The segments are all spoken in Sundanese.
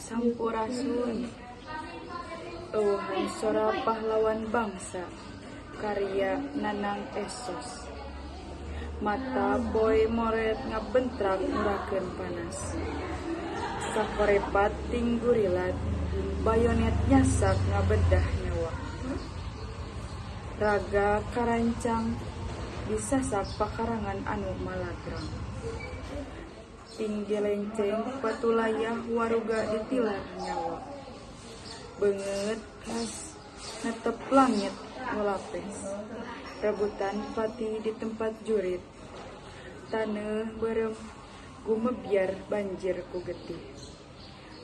Sampurasun. Eueuhan Sora Pahlawan Bangsa karya Nanang Esos. Mata poe moret ngabentrak ngurakeun panas. Sakorepat ting gurilat, bayonet nyasak ngabedah nyawa. Raga karancang disasak pakarangan anu malagrang. Ting gelenceng patulayah waruga ditilar nyawa. Beungeut khas netep langit ngulapes. Rebutan pati di tempat jurit. Taneuh beureum gumebyar banjir ku getih.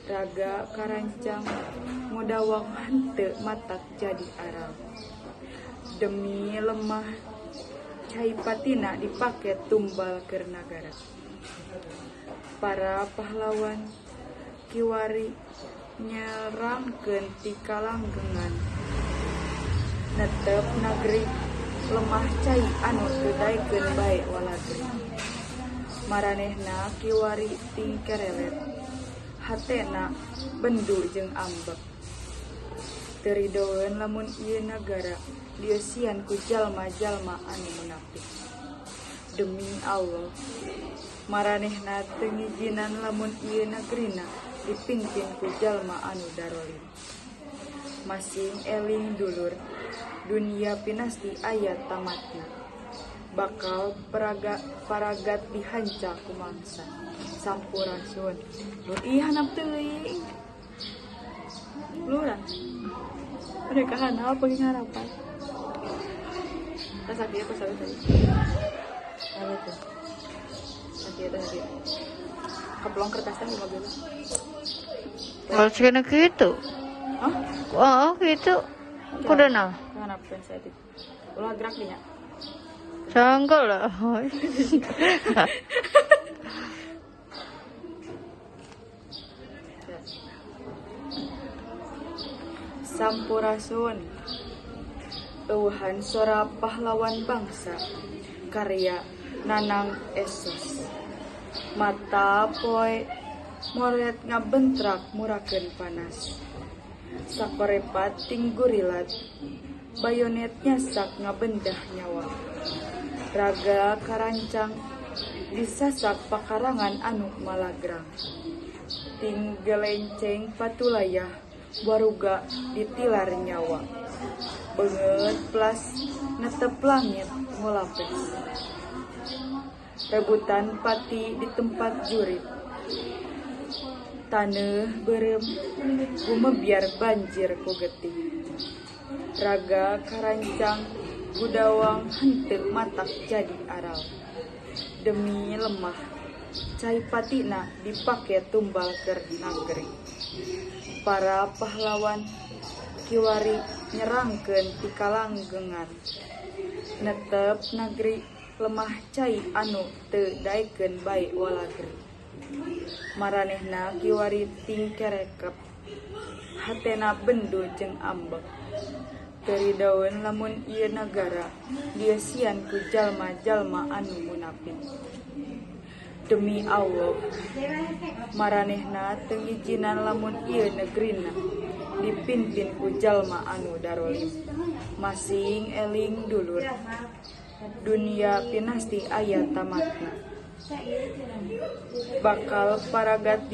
Raga karancang ngudawang henteu matak jadi aral. Demi lemah cai patina dipake tumbal keur nagara. Para pahlawan kiwari nyerangkeun ti kalanggengan. Netep nagri lemah cai anu teu daekeun bae walagri. Maranehna kiwari ting kerelet, hatena bendu jeung ambek. Teu ridoeun lamun ieu nagara dieusian ku jalma-jalma anu munafik. Demi Allah, maranehna teu ngijinan lamun ieu nagrina dipimpin ku jalma anu darolim. Masing eling dulur, dunia pinasti aya tamatna. Bakal paragat dihanca ku mangsa. Sampurasun. Lur ih hanap teuing. Luran. Mereka hanap pengen harapan. Tas sakieu pas tadi. Apa tuh? Sakieu teh sakieu. Keplong kertasnya di mobil. Kalau segini gitu. Hah? Oh, gitu. Kudu naon? Kenapa saya itu? Ulah gerak dinya. Sanggol lah. Sampurasun. Eueuhan Sora Pahlawan Bangsa karya Nanang Esos. Mata poe moret ngabentrak murakeun panas. Sakorepat ting gurilat, bayonet nyasak ngabendah nyawa. Raga karancang disasak pakarangan anu malagrang. Ting gelenceng patulayah waruga ditilar nyawa. Beungeut plas netep langit ngulapes. Rebutan pati di tempat jurit. Taneuh beureum gumebyar banjir ku getih. Raga karancang gudawang henteu matak jadi aral. Demi lemah cai patina dipake tumbal keur nagri. Para pahlawan kiwari nyerangkeun ti kalanggengan. Netep nagri lemah cai anu teu daekeun bae walagri. Maranehna kiwari ting kerekep, hatena bendu jeung ambek. Teu ridoeun lamun ieu nagara dieusian ku jalma-jalma anu munafik. Demi Allah, maranehna teu ngijinan lamun ieu negrina dipimpin ku jalma anu darolim. Masing eling dulur, dunia pinasti aya tamatna. Bakal paragat